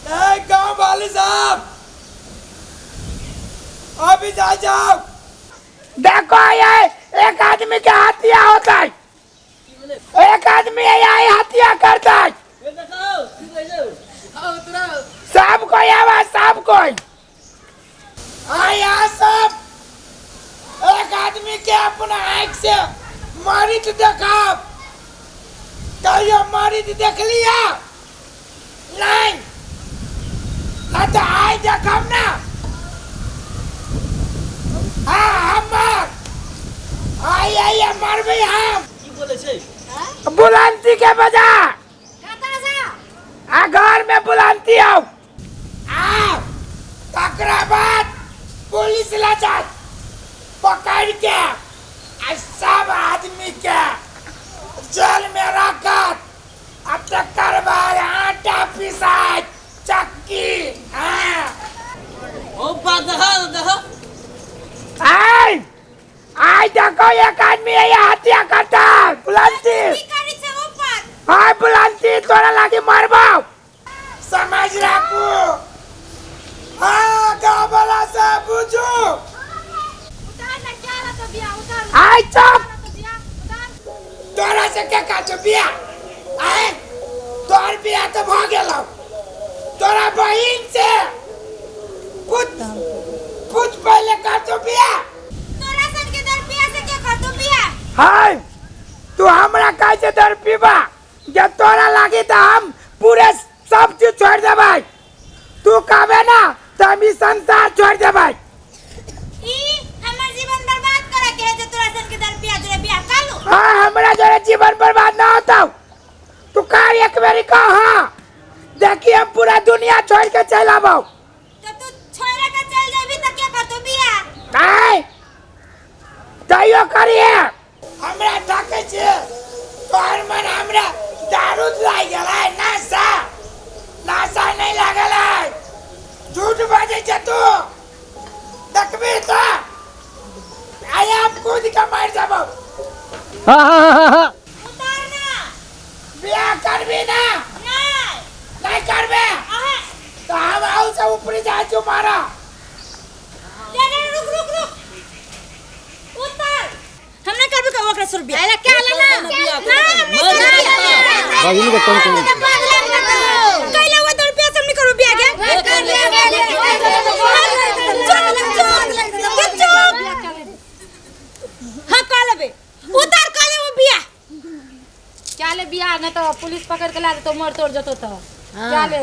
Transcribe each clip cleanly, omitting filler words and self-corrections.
ए गांव वाले साहब, अभी जा जाओ। देखो ये एक आदमी के हत्या होता है, एक आदमी यही हत्या करता है। सब कोई आवाज, सब कोई आया सब एक आदमी के अपना आँख से मरित देखाब। कहियो मरित देख लिया नहीं? हाँ तो आइ देखब ना। हाँ हमर आइ आइ मरबै हम। की बोले छै? बुलंदी के बजा आ घर में बुलंदी आओ आ तकरा बाद पुलिस ला जात पकड़ के आ सब आदमी के जेल में रखत आ तकर बाद आटा पिसाइत चक्की। हाँ। ओ बात देखा देखा। आय आय देखो एक आदमी ये हत्या करता है। बुलंदी की करै छै ऊपर? आय बुलंदी तोरा लागी मारबो। समझ राखू। हाँ गाँव वाला सब बुझू। उतार ना क्या रहा तो बिया उतार। आय चुप। तो बिया उतार। तोरा से के काटो बिया? आय तोहर बिया तो भ गेलौ। तोरा बहिन से पूछ पूछ पहले काटो बिया। तोरा सन के दर पिया से के करतो बिया? हाय तू हमरा काहे से दर पीबा? जब तोरा लागी तो हम पूरे सब चीज छोड़ देबै। तू कहबे ना तो हम ई संसार छोड़ देबै। ई हमर जीवन बर्बाद करे के है जे तोरा सन के दर पिया जोरे बियाह कालू। हाँ हमरा जोरे जीवन बर्बाद ना होता। तू का एक बेरी कह। हाँ देखी हम पूरा दुनिया छोड़ के चल आबो। तो तू छोड़ के चल जेबी त के करतो बियाह? नहीं तैयो करिए। हमरा डाकै छे तोहर मन हमरा दारू लागि गेलै। नशा नशा नहीं लागल है। झूठ बाजै छे तू। देखबी तो आइ हम कूद के मरि जेबौ। हाँ हाँ हाँ हाँ। उतार ना। बियाह करबी ना? नहीं। नहीं करबे? अहे। तो हम आउ से ऊपरी जाइ छु मारा। ले ले रुक रुक रुक उतार। हमने करबे का ओकरा सुर बियाह। अरे क्या लेना? ना बहिनी के कौन कौन? कैला वो दर रुपया सब निकलो बियाह के। चुप चुप। हां का लेबे? उतार का ले वो बियाह। क्या ले बियाह? नहीं तो पुलिस पकड़ के ला देतो, मर तोड़ जतो। तो क्या ले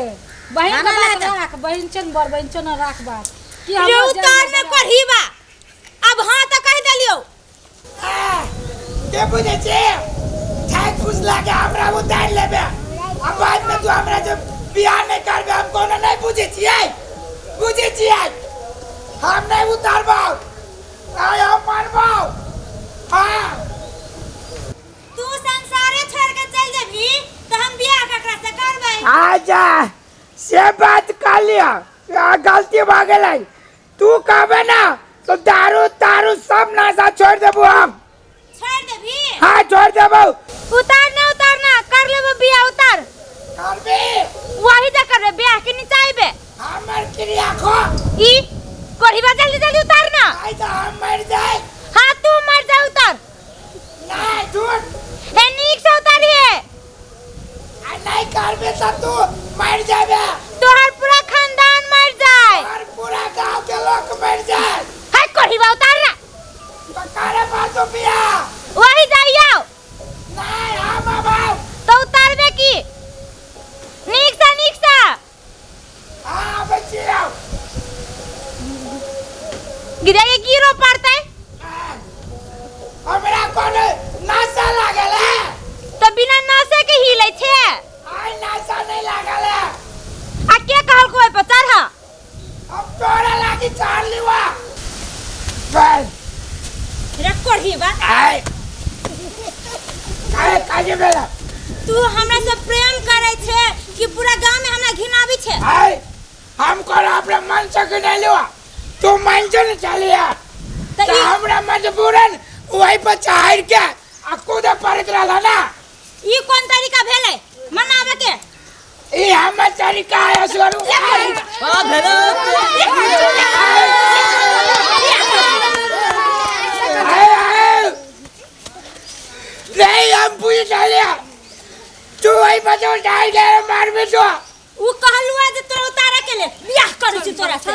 बहिन के बात राख, बहिन छन बर बहिन छन राख बात कि रे हमर उतार ने करहीबा। अब हां त कह देलियो। के बुझे छे ठाक फूस लागे हमरा उतार लेबे। अब बाद में तू हमरा जब बियाह नहीं करबे हम कोनो नहीं बुझे छियै। बुझे छियै हम नहीं उतारबौ। आय हम मरबौ। हाँ तू संसारे छोड़ के चल जेबही त हम बियाह ककरा से करबै? आजा से बात कर लिया, गलती भ गेलै। तू कहबे ना तो दारू तारू सब नशा छोड़ देबो हम। छोड़ देबही? हाँ छोड़ देबो। उतार ना उतार ना कर लेबो बियाह उतार। करबे? वही जा करबे बियाह के नीचा आइबे। हमर क्रिया खो। ई कोढ़ीबा जल्दी जल्दी उतार ना। आई तो हम मर जाए। हाँ तू मर जा उतार। नहीं झूठ। हे नीक से उतारिए। आ नहीं करबे त तू मर जाबे। तोहर पूरा खानदान मर जाए। और पूरा गांव के लोग मर जाए। है कोढ़ीबा उतार ना। तो करे बाजू बियाह। वही जाइयो। नहीं हम अब तो उतारबे की? नीक से नीक से। हाँ बचियो। गिरे के गिरो पड़तै। हमरा कोनो नशा लागल है? तो बिना नशे के हिलै छै। आइ नशा नहीं लागल है। आ के कहल कोई पर चढ़? अब तोरा लागी चढ़ लिवा। बस। रे कोढ़ीबा। आइ काहे काहे बेला? तू हमरा से प्रेम करै छै कि पूरा गांव में हमरा घिनाबै छै? आइ हम कोनो अपना मन से घिनेलियो, तू मन से न चलिया। त तो ई हमरा मजबूरन वही पर चढ़ के आ कूदे पड़त रहला ना। ई कोन तरीका भेलै मनावे के? ई हमर तरीका तरीका है असगरू हां भेलो नहीं हम पूछ डालिया तू वही बचो डाल दे मार में तो उ कहलुआ जे तोरा उतारे के ले बियाह करू छी तोरा से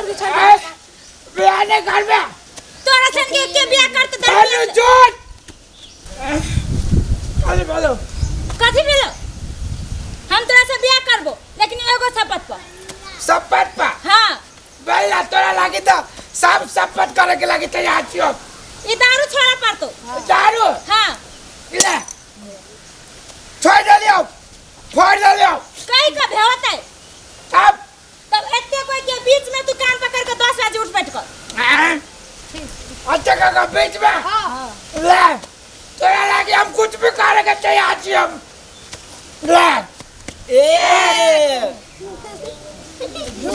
बियाह नहीं कर बे तोरा सन के के बियाह करत दर झूठ अरे बोलो कथि भेलो हम तोरा से बियाह करबो लेकिन एगो शपथ पर शपथ पर हां बेला तोरा लागी तो सब शपथ करे के लागी तैयार छियो ई दारू छोड़ा पड़तो दारू हां ले छोड़ देलियो फोड़ देलियो कई का भेवत है तब तब एते कोई के बीच में तू कान पकड़ के 10 बजे उठ बैठ कर अच्छा का बीच में हां ले तोरा लागी हम कुछ भी करे के तैयार छी हम ले ए 2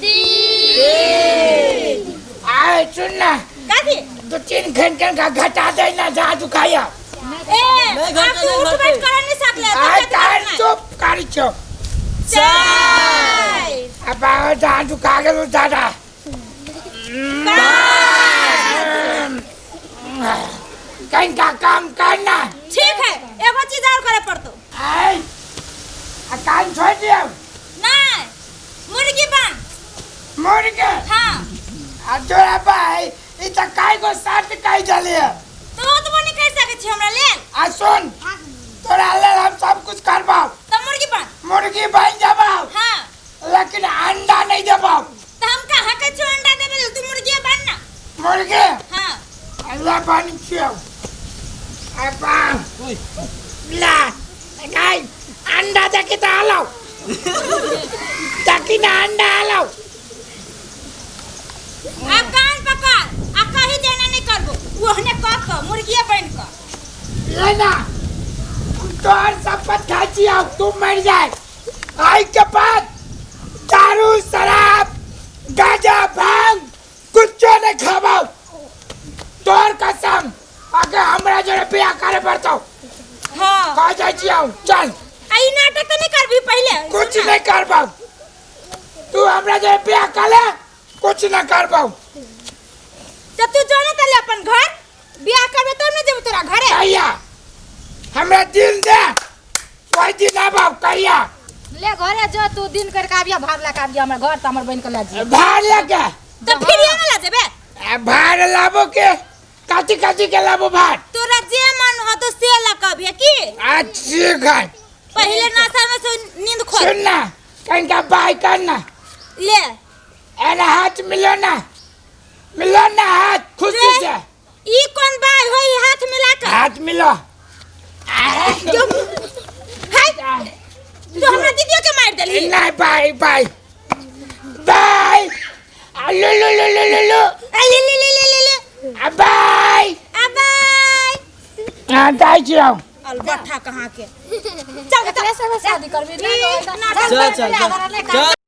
3 आए सुन ना कथी 2-3 घंटे का घटा दे ना जा दुखाया ए आप तू उठ बैठ कर नहीं सकले आए तार चुप कर छो 4 अब आओ जा दुखा गेलो दादा कहीं का काम करना ठीक है एगो चीज और करे पड़तो आए आ कान छोड़ दिया नहीं मुर्गी बन मुर्गे हां आ तोरा भाई ई त काय को साथ काय जले तो तो नहीं कर सके छी हमरा लेल आ सुन तोरा लेल हम सब कुछ करबाव तो मुर्गी बन मुर्गी बन जाबाव हां लेकिन अंडा नहीं देबाव तो हम कहां के छो अंडा देबे तू मुर्गी बन ना मुर्गी हां अल्लाह बन छियो अब्बा ला गाय अंडा देखी त आलाव देखी ना अंडा आलाव आ कान पकड़ आ कहीं देना नहीं करबो ओहने कह क मुर्गिया बन क लेना तोहर शपथ खाई छी अब तू मर जाए आई के बाद दारू शराब गांजा भांग कुछो नहीं खाबाव तोहर कसम अगर हमरा जोरे बियाह करे पड़तो हां खा जाई छी हम चल आ ई नाटक त नहीं करबी पहले कुछ नहीं करबाव तू हमरा जोरे बियाह कर ले कुछ ना करबाव तो तू जो ना तले अपन घर बियाह करबे तब न जेबो तोरा घरे कहिया हमरा दिल दे कोई दिन आबाव कहिया ले घरे जो तू दिन कर के आबिया भार लगा आबिया हमर घर त हमर बहन के ले जी भार लगे तो फिर ये ना जेबे भार लाबो के काची काची के लाबो भार तोरा जे मन हो तो से लकबिया की अच्छी घर पहले नशा में से नींद खोल सुन ना कहीं का बाय करना ले एना हाथ मिलो ना मिलो ना हाथ खुशी से ई कौन बाय होई हाथ मिला के हाथ मिलो हाय तू हमरा दीदिया के मार देली नहीं बाय बाय बाय लो लो लो लो लो लो ले ले ले ले ले बाय आ बाय हां जाई छी हम अलबठा कहां के चल चल शादी करबी चल चल चल चल।